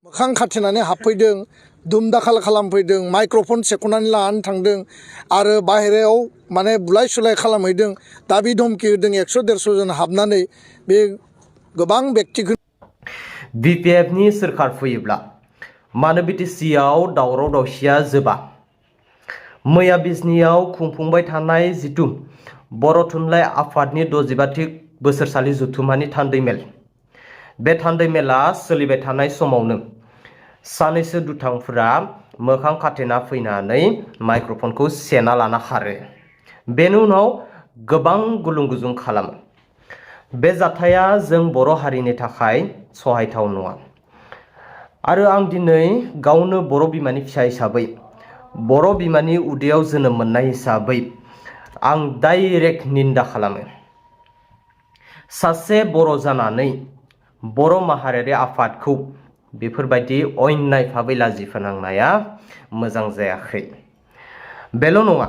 मोखां खाथेनानै हाबफैदों दुमदाखाल खालामफैदों माइक्र'फन सेख'नानै लानानै थांदों आरो बाहेरायाव माने बुलाय सुलाय खालामहैदों दाबि धमखि होदों 100-150 जन हाबनानै बे गोबां व्यक्तिखौ बिपिएफनि सोरखार फैयोब्ला मानो बिटिसिआव दावराव दावसिया जोबा मैया बिजनीआव खुंफुंबाय थानाय जिथु बर' थुनलाइ आफादनि 65थि बोसोरसालि जथुम्मानि थान्दै मेल बे थान्दै मेला सोलिबाय थानाय समावनो सानैसो दुथांफोरा मोखां खाथेना फैनानै माइक्र'फनखौ सेना लाना खारो बेनि उनाव गोबां गुलुं गुजुं खालामो बे जाथाया जों बर' हारिनि थाखाय सहायथाव नङा आरो आं दिनै गावनो बर' बिमानि फिसा हिसाबै बर' बिमानि उदैयाव जोनोम मोननाय हिसाबै आं डाइरेक्ट निन्दा खालामो सासे बर' जानानै बर' माहारियारि आफादखौ बेफोरबायदि अन्याय भाबै लाजि फोनांनाया मोजां जायाखै बेल' नङा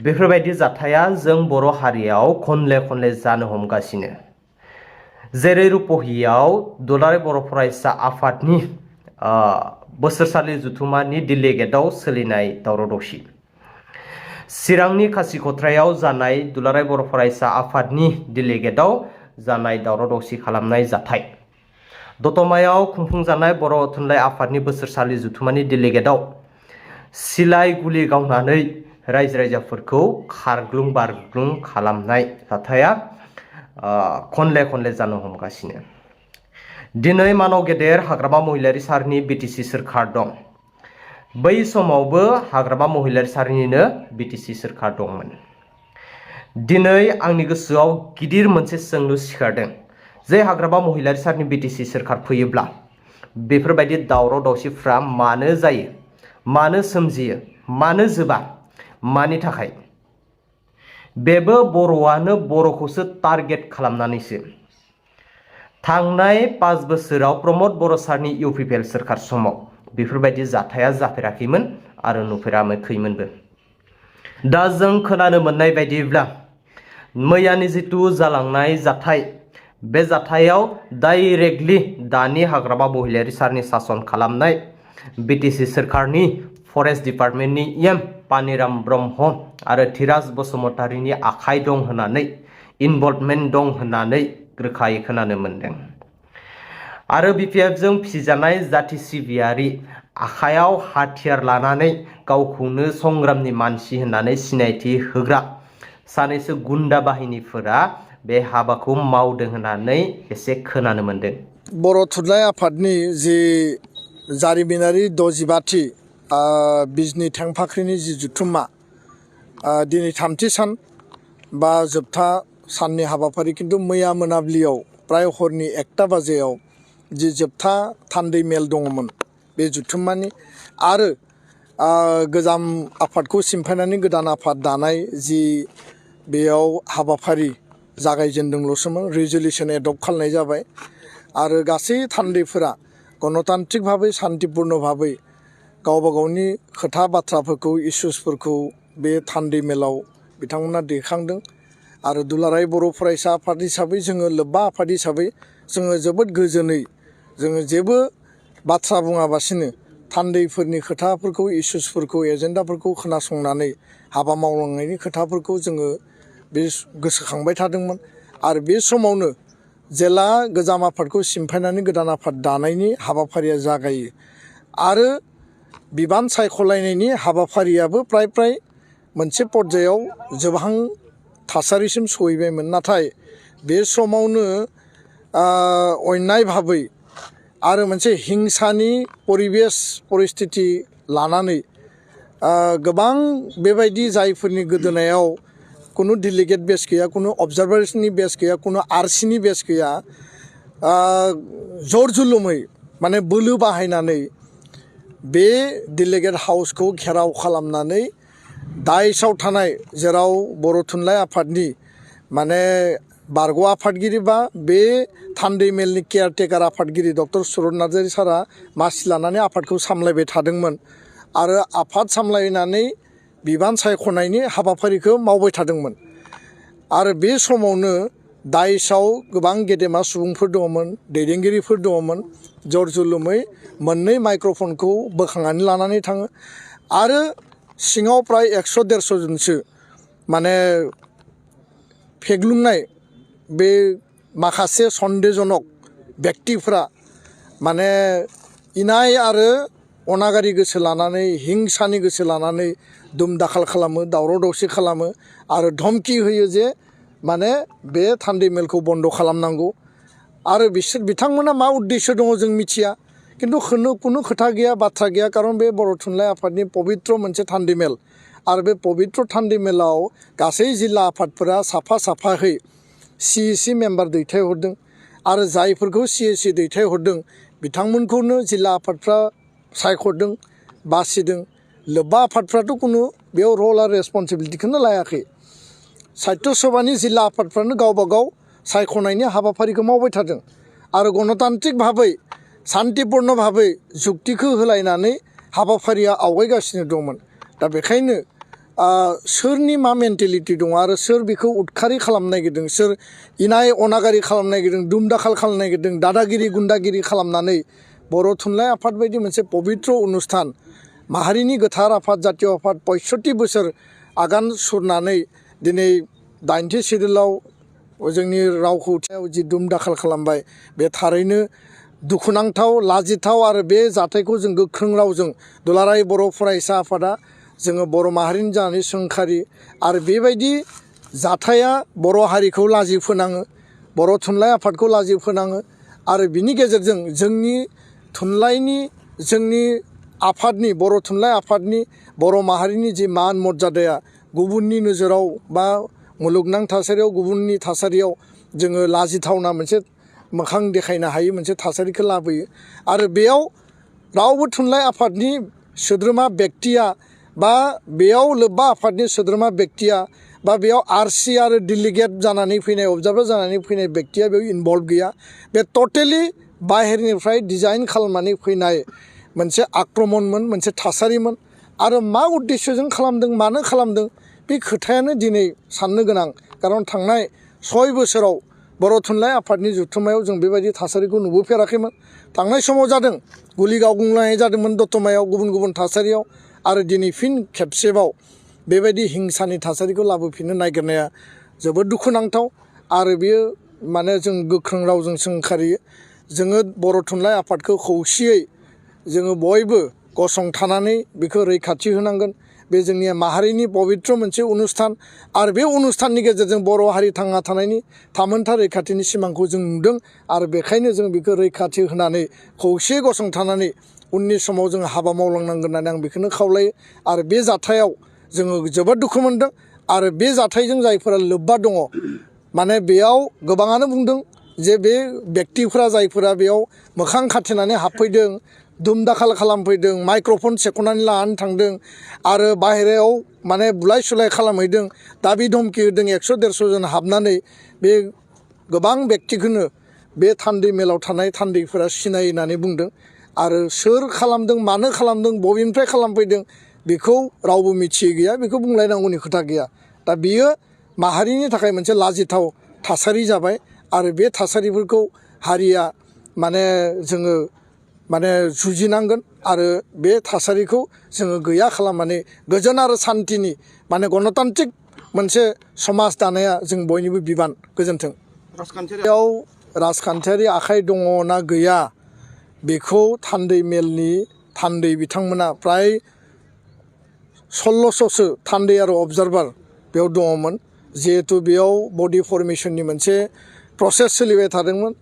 बेफोरबायदि जाथाया जों बर' हारियाव खनले खनले जानो हमगासिनो जेरै रुपहियाव दुलाराय बर' फरायसा आफादनि बोसोरसालि जथुम्मानि डेलिगेटआव सोलिनाय दावराव दावसि चिरांनि खासिख'त्रायाव जानाय दुलाराय बर' फरायसा आफादनि डेलिगेटआव जानाय दावराव दावसि खालामनाय जाथाय दतमायाव खुंफुंजानाय बर' थुनलाइ आफादनि बोसोरसालि जथुम्मानि डेलिगेटआव सिलाइ गुलि गावनानै रायजो राजाफोरखौ खारग्लुं बारग्लुं खालामनाय जाथाया खनले खनले जानो हमगासिनो दिनै मानाव गेदेर हाग्रामा महिलारी सारनि बिटिसि सोरखार दं बै समावबो हाग्रामा महिलारी सारनिनो बिटिसि सोरखार दंमोन दिनै आंनि गोसोआव गिदिर मोनसे सोंलु सिखारदों जे हाग्रामा महिलारी सारनि बिटिसि सोरखार फैयोब्ला बेफोरबायदि दावराव दावसिफ्रा मानो जायो मानो सोमजियो मानो जोबा मानि थाखाय बेबो बर'आनो बर'खौसो टारगेट खालामनानैसो थांनाय 5 बोसोराव प्रमद बर' सारनि इउपिपिएल सोरखार समाव बेफोरबायदि जाथाया जाफेराखैमोन आरो नुफेराखैमोनबो दा जों खोनानो मोननाय बायदिब्ला मैयानि जिथु जालांनाय जाथाय बे जाथायाव डाइरेक्टलि दानि हाग्रामा महिलारी सारनि सासन खालामनाय बिटिसि सोरखारनि फरेस्ट डिपार्टमेन्टनि एम पानिराम ब्रह्म आरो धीराज बसुमतारीनि आखाइ दं होननानै इनभल्भमेन्ट दं होननानै रोखायै खोनानो मोनदों आरो बिपिएफजों फिसिजानाय जाथि सिबियारि आखायाव हाथियार लानानै गावखौनो संग्रामनि मानसि होननानै सिनायथि होग्रा सानैसो गुन्डा बाहिनीफोरा बे हाबाखौ मावदों होननानै एसे खोनानो मोनदों बर' थुनलाइ आफादनि जि जारिमिनारि 65थि बिजनी थेंफाख्रिनि जि जथुम्मा दिनै 3थि सान बा जोबथा साननि हाबाफारि खिन्थु मैया मोनाबिलियाव प्राय हरनि 1टा बाजियाव जि जोबथा थान्दै मेल दङमोन बे जथुम्मानि आरो गोजाम आफादखौ सिमफायनानै गोदान आफाद दानाय जि बेयाव हाबाफारि जागायजेनदोंल'सोमोन रिजलिउसन एडप्ट खालामनाय जाबाय आरो गासै थान्दैफोरा गणतान्त्रिक भाबै शान्तिपुर्ण भाबै गावबा गावनि खोथा बाथ्राफोरखौ इसुसफोरखौ बे थान्दै मेलाव बिथांमोना दैखांदों आरो दुलाराय बर' फरायसा आफाद हिसाबै जोङो लोब्बा आफाद हिसाबै जोङो जोबोद गोजोनै जोङो जेबो बाथ्रा बुङाबासिनो थान्दैफोरनि खोथाफोरखौ इसुसफोरखौ एजेन्डाफोरखौ खोनासंनानै हाबा मावलांनायनि खोथाफोरखौ जोङो बे गोसोखांबाय थादोंमोन आरो बे समावनो जेला गोजाम आफादखौ सिमफायनानै गोदान आफाद दानायनि हाबाफारिया जागायो आरो बिबान सायख'लायनायनि हाबाफारियाबो प्राय मोनसे पर्यायाव जोबहां थासारिसिम सहैबायमोन नाथाय बे समावनो अन्याय भाबै आरो मोनसे हिंसानि परिबेस परिस्थिति लानानै गोबां बेबायदि जायफोरनि गोदोनायाव कुनु डेलिगेट बेस गैया कुनु अबजारभार्सनि बेस गैया कुनु आरसिनि बेस गैया जर जुलुमै माने बोलो बाहायनानै बे डेलिगेट हाउसखौ घेराव खालामनानै दाइसआव थानाय जेराव बर' थुनलाइ आफादनि माने बारग' आफादगिरि बा बे थान्दै मेलनि केयारटेकार आफादगिरि डक्टर सुरत नार्जारी सारा मासि लानानै आफादखौ सामलायबाय थादोंमोन आरो आफाद सामलायनानै बिबान सायख'नायनि हाबाफारिखौ मावबाय थादोंमोन आरो बे समावनो दाइसआव गोबां गेदेमा सुबुंफोर दङमोन, दैदेनगिरिफोर दङमोन। जर जुलुमै मोननै माइक्र'फनखौ बोखांनानै लानानै थाङो आरो सिङाव प्राय 100-150 जनसो माने फेग्लुंनाय बे माखासे सन्देहजनक व्यक्तिफ्रा माने इनाय आरो अनागारि गोसो लानानै हिंसानि गोसो लानानै दुम दाखाल खालामो, दावराव दावसि खालामो आरो धमकि होयो जे माने बे थान्दै मेलखौ बन्द' खालामनांगौ। आरो बिथांमोना मा उद्देश्य दङ जों मिथिया, खिन्थु खुनु खोथा गैया, बाथ्रा गैया। खारन बे बर' थुनलाइ आफादनि पबित्र मोनसे थान्दै मेल आरो बे पबित्र थान्दै मेलाव गासै जिल्ला आफादफोरा साफा साफाहै CEC मेम्बार दैथायहरदों आरो जायफोरखौ CEC दैथायहरदों बिथांमोनखौनो जिल्ला आफादफ्रा सायख'दों, बासिदों। लोब्बा आफादफ्राथ' कुनु बेयाव रल आरो रेसपन्सिबिलिटिखौनो लायाखै। साहित्य सभानि जिल्ला आफादफ्रानो गावबा गाव सायख'नायनि हाबाफारिखौ मावबाय थादों आरो गणतान्त्रिक भाबै शान्तिपूर्ण भाबै जुक्तिखौ होलायनानै हाबाफारिया आवगायगासिनो दंमोन। दा बेखायनो सोरनि मा मेन्टेलिटि दङ आरो सोर बेखौ उदखारि खालामनो नागिरदों, सोर इनाय अनागारि खालामनो नागिरदों, दुम दाखाल खालामनो नागिरदों, दादागिरि गुन्दागिरि खालामनानै बर' थुनलाइ आफाद बायदि मोनसे पबित्र अनुस्थान, माहारिनि गोथार आफाद, जातीय आफाद 65 बोसोर आगान सुरनानै दिनै 80 सिदुलाव जोंनि रावखौ जि दुम दाखाल खालामबाय, बे थारैनो दुखुनांथाव, लाजिथाव आरो बे जाथायखौ जों गोख्रों रावजों दुलाराय बर' फरायसा आफादा जोङो बर' माहारिनि जानानै सोंखारि आरो बेबायदि जाथाया बर' हारिखौ लाजि फोनाङो, बर' थुनलाइ आफादखौ लाजि फोनाङो आरो बिनि गेजेरजों जोंनि थुनलाइनि, जोंनि आफादनि, बर' थुनलाइ आफादनि बर' माहारिनि जि मान मर्यादाया गुबुननि नोजोराव बा मुलुगनां थासारियाव, गुबुननि थासारियाव जोङो लाजिथावना मोनसे मोखां देखायनो हायै मोनसे थासारिखौ लाबोयो। आरो बेयाव रावबो थुनलाइ आफादनि सोद्रोमा व्यक्तिया बा बेयाव लोब्बा आफादनि सोद्रोमा व्यक्तिया बा बेयाव RC आरो डेलिगेट जानानै फैनाय, अबजार्भार जानानै फैनाय व्यक्तिया बेयाव इनभल्भ गैया। बे टटेलि बाहेरनिफ्राय डिजाइन खालामनानै फैनाय मोनसे आक्रमणमोन, मोनसे थासारिमोन। आरो मा उद्देश्यजों खालामदों, मानो खालामदों, बे खोथायानो दिनै साननो गोनां। खारन थांनाय 6 बोसोराव बर' थुनलाइ आफादनि जथुम्मायाव जों बेबायदि थासारिखौ नुबोफेराखैमोन। थांनाय समाव जादों, गुलि गावग्लुंनाय जादोंमोन दतमायाव, गुबुन गुबुन थासारियाव। आरो दिनै फिन खेबसेबाव बेबायदि हिंसानि थासारिखौ लाबोफिननो नागिरनाया जोबोद दुखुनांथाव आरो बेयो माने जों गोख्रों रावजों सोंखारियो। जोङो बर' थुनलाइ आफादखौ खौसेयै जोङो बयबो गसंथानानै बेखौ रैखाथि होनांगोन। बे जोंनि माहारिनि पबित्र मोनसे अनुस्थान आरो बे अनुस्थाननि गेजेरजों बर' हारि थांना थानायनि थामोनथा रैखाथिनि सिमांखौ जों नुदों आरो बेखायनो जों बेखौ रैखाथि होनानै खौसेयै गसंथानानै उननि समाव जों हाबा मावलांनांगोन होननानै आं बेखौनो खावलायो। आरो बे जाथायाव जोङो जोबोद दुखु मोनदों आरो बे जाथायजों जायफोरा लोब्बा दङ, माने बेयाव गोबाङानो बुंदों जे बे व्यक्तिफोरा जायफोरा बेयाव मोखां खाथेनानै हाबफैदों, दुम दाखाल खालामफैदों, माइक्र'फन सेख'नानै लानानै थांदों आरो बाहेरायाव माने बुलाय सुलाय खालामहैदों, दाबि धमकि होदों, 100-150 जन हाबनानै बे गोबां व्यक्तिखौनो बे थान्दै मेलाव थानाय थान्दैफोरा सिनायो होननानै बुंदों। आरो सोर खालामदों, मानो खालामदों, बबेनिफ्राय खालामफैदों बेखौ रावबो मिथियै गैया, बेखौ बुंलायनांगौनि खोथा गैया। दा बियो माहारिनि थाखाय मोनसे लाजिथाव थासारि जाबाय आरो बे थासारिफोरखौ हारिया माने जोङो माने जुजिनांगोन आरो बे थासारिखौ जोङो गैया खालामनानै गोजोन आरो सान्थिनि माने गणतान्त्रिक मोनसे समाज दानाया जों बयनिबो बिबान। गोजोन्थों। बेयाव राजखान्थियारि आखाइ दङ ना गैया बेखौ थान्दै मेलनि थान्दै बिथांमोना प्राय 1600सो थान्दै आरो अबजार्भार बेयाव दङमोन। जिहेथु बेयाव बडि फर्मेशननि मोनसे प्रसेस सोलिबाय थादोंमोन,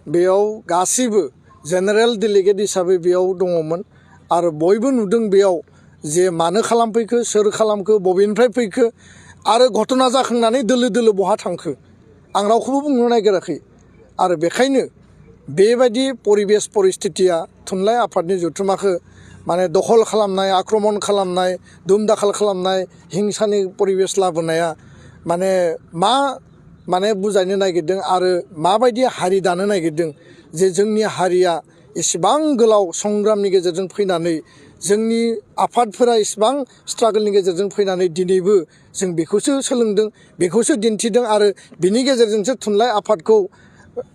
बेयाव गासैबो जेनेरेल डेलिगेट हिसाबै बेयाव दङमोन आरो बयबो नुदों बेयाव जे मानो खालामफैखो, सोर खालामखो, बबेनिफ्राय फैखो आरो घटना जाखांनानै दोलो दोलो बहा थांखो आं रावखौबो बुंनो नागिराखै। आरो बेखायनो बेबायदि परिबेस परिस्थितिया थुनलाइ आफादनि जथुम्माखौ माने दखल खालामनाय, आक्रमण खालामनाय, दुम दाखाल खालामनाय, हिंसानि परिबेस लाबोनाया माने मा माने बुजायनो नागिरदों आरो माबायदि हारि दानो नागिरदों जे जोंनि हारिया एसेबां गोलाव संग्रामनि गेजेरजों फैनानै जोंनि आफादफोरा इसिबां स्ट्रागोलनि गेजेरजों फैनानै दिनैबो जों बेखौसो सोलोंदों, बेखौसो दिन्थिदों आरो बिनि गेजेरजोंसो थुनलाइ आफादखौ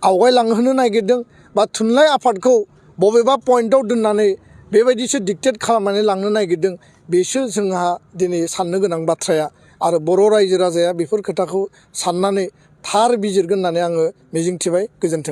आवगायलांहोनो नागिरदों बा थुनलाइ आफादखौ बबेबा पइन्टआव दोननानै बेबायदिसो डिक्टेट खालामनानै लांनो नागिरदों। बेसो जोंहा दिनै साननो गोनां बाथ्राया आरो बर' रायजो राजाया बेफोर खोथाखौ साननानै थार बिजिरगोन होननानै आङो मिजिंथिबाय। गोजोन्थों।